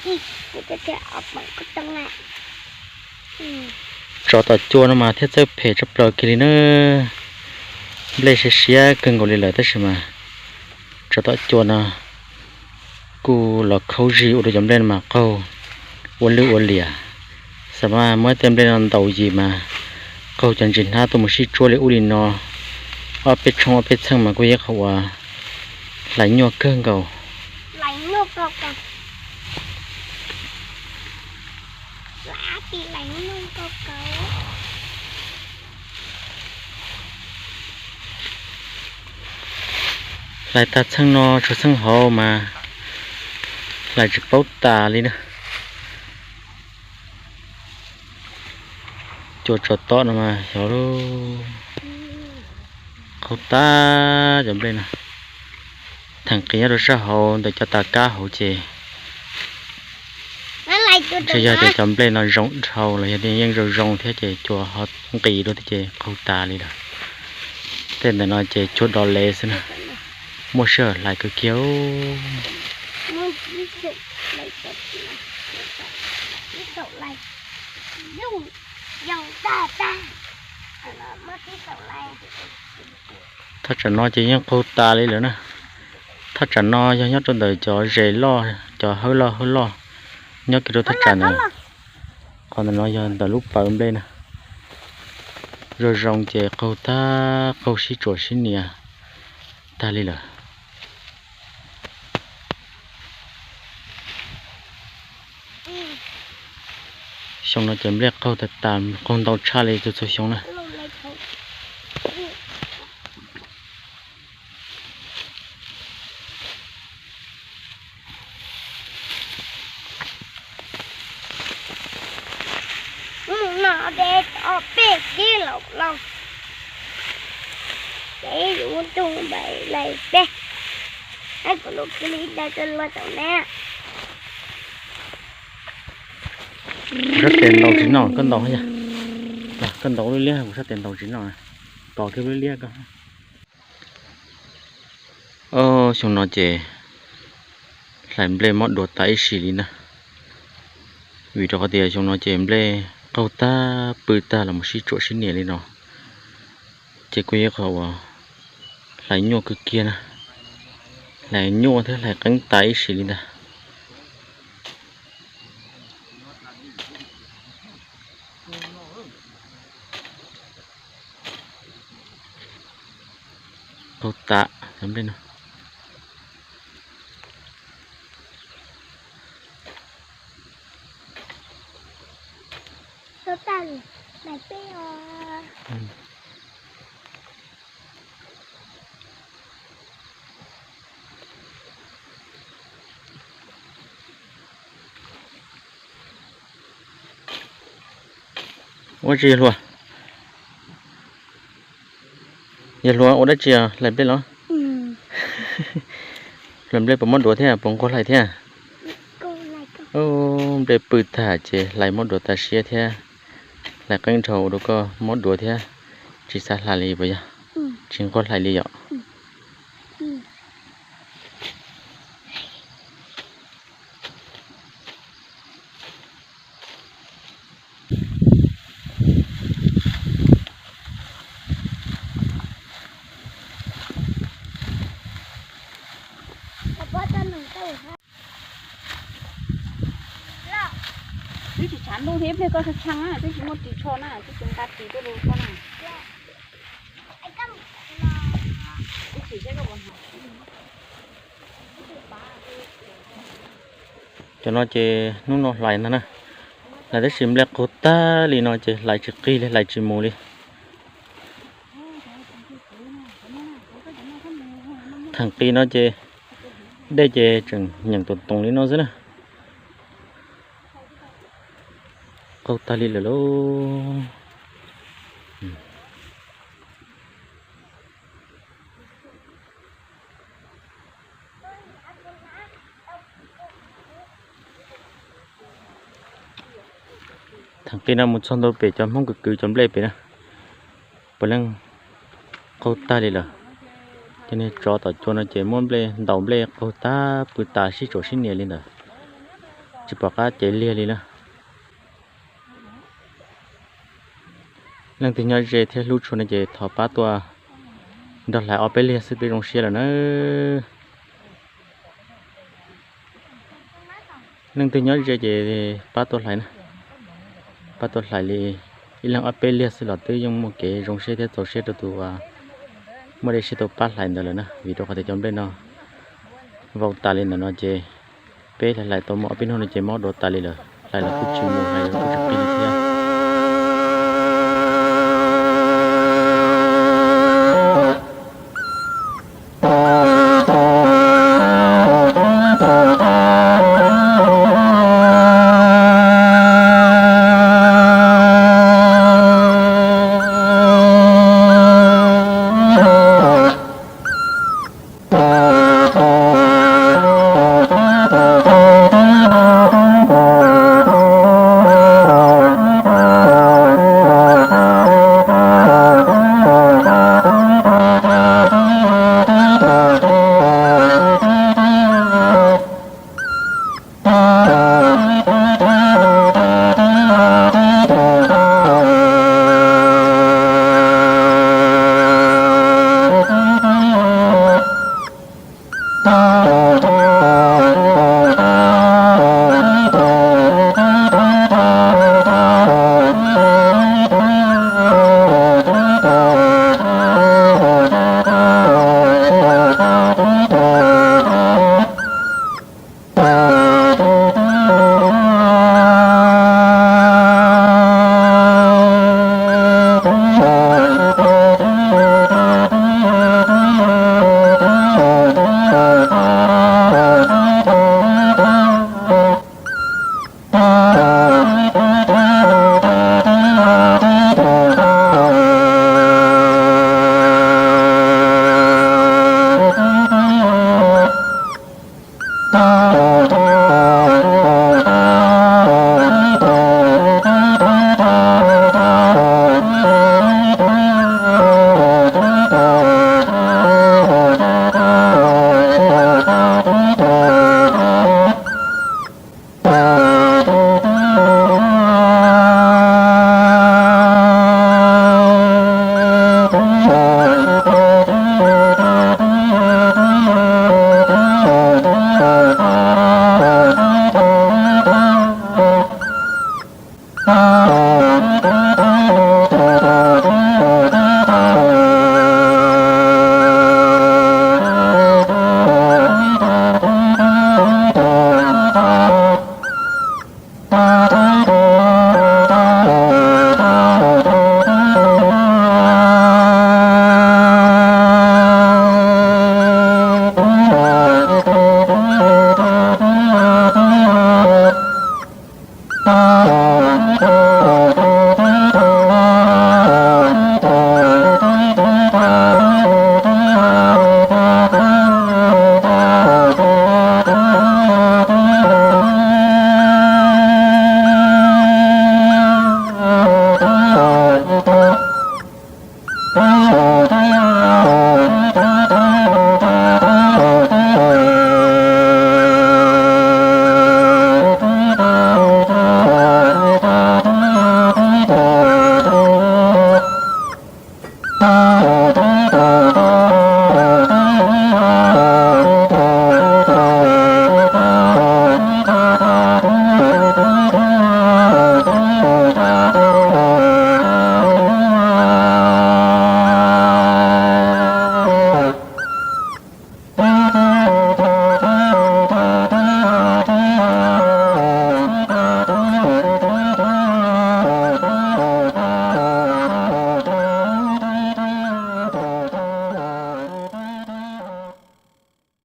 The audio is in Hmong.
Tsov tom cua no mas thiaj txawj phem tshaj plaws kiag li na. Nplej siav siav kawg nkaus li lawm tab sis mas tsov tom cua no kuj los khaub zig ua rau cov nplej no mas qaug ua lwj ua liam. Xam mas muab tej nplej no ntaus yim mas qaug cov ntsis hnab tuaj mus sib tsuab li ub li no, ob peb tshoob ob peb txheej mas kuj yog qhov uas hlais nyuaj kawg nkaus. Hlais tag txheej no tshuav txheej hauv mas hlais tsis paub tas li na. Cua tsov tom no mas xyov qaug tag cov nplej no. Theem qis nyob rau sab hauv ntawm cov tas kab hauv ces ntshe yog tias cov nplej no zoo dhau los yog yeej zoo zoo thiab ces cua ho nqis dua thiab ces qaug tas li lawm. Tej ntawm no ces cua do lev xwb na. Muaj sij hawm hlais kawg kiag. Thaj tsam no ces yeej qaug tas li lawm na. Thaj tsam no yog nyob rau ntawm cov zes loj, cov hawb loj hawb loj nyob kiag rau thaj tsam ntawd. Qhov ntawm no yog ntawm lub pawv nplej na. Zoo zoo ces qaug tag qaug sib tsuam sib nias tag li lawm. Xyoo no ces nplej qaug tas tas, qaug ntau tshaj li txhua txhua xyoo na. Mus no de tau peb kib laus laus, ces yuav muab tug npais lais peb, es kuv lub kib li da rau luag tau na. Kuv sab tes ntaus tsis noj, koj ntaus yog, koj ntaus lub liab, kuv sab tes ntaus tsis noj, tos kiag lub liab koj. Xyoo no ces hlais nplej mob duav tas ib sim li na. Vim rau qhov tias xyoo no ces nplej qaug tag pw tag los mus sib tsuam sib nias li no, ces kuj yog qhov uas hlais nyuaj kawg kiag na. Hlais nyuaj thiab hlais qeeb tas ib sim li ntag. Qaug tas cov nplej no. Ua tsi yog hluas? Yog hluas ua dab tsi os, hlais nplej los? Hlais nplej puas mob duav thiab puas nquag hlais thiab? Nplej pw tag ces hlais mob duav tas siab thiab, hlais qeeb dhau rau koj mob duav thiab, tsis xav hlais li puas yog? Tsis nquag hlais li yom? Twb tsis tshav ntuj thiab, ib pliag koj tshee na, twb tsis muaj ris tsho na, twb tsis nqa ris tuaj rau koj na. Cov no ces hnub no hlais ntag na, hlais tab sis nplej qaug tag li no ces hlais tsis qig li, hlais tsis mus li. Theem qis no ces dej ces tseem nyeem toos toos li no xwb na. Qaug tag li lawm lauj. Theem qis no mus txog ntua pem cov Hmoob kwv kwv cov nplej pem na, puav leej qaug tag li lawm. Cov niag tsov tom cua no ces muab nplej ntaus nplej qaug tag pw tas sib tsuam sib nias li ntawd. Tsis pom qab cev liag li na. Leej twg nyob ze thiab hlub tshua no ces thov pab tuaj nrog hlais ob peb liag xwb twb zoo siab lawm na. Leej twg nyob ze ces pab tuaj hlais na. Pab tuaj hlais li ib leeg ob peb liag xwb los twb yeej muaj kev zoo siab thiab txaus siab rau tus muaj dej siab tau pab hlais ntawd lawm na, vim rau qhov tias cov nplej no vau tas li ntawm no ces peb hlais hlais tau muaj ob peb hnub no ces mob dua tas li lawm, hlais los kuj tsis mus, hlais los kuj tsis qi li thiab.